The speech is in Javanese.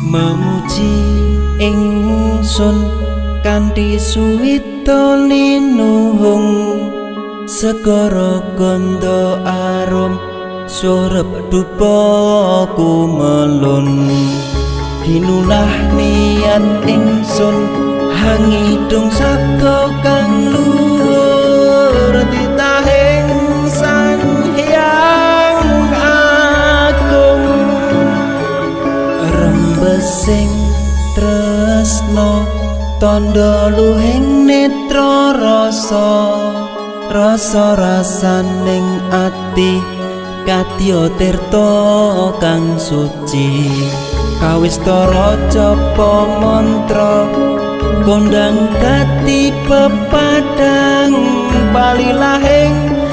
Memuji ingsun kanthi suwita linuhung, segara gandha arum surep dupa kumelun. Ginulah niat ingsun hangidung sabda kang luhur, titahing Sang Hyang Agung. Rembesing tresno tandha luhing netra rasa, rasa rasaning ati kadya tirta kang suci. Kawistara japa mantra kondang gati pepadang palilahing.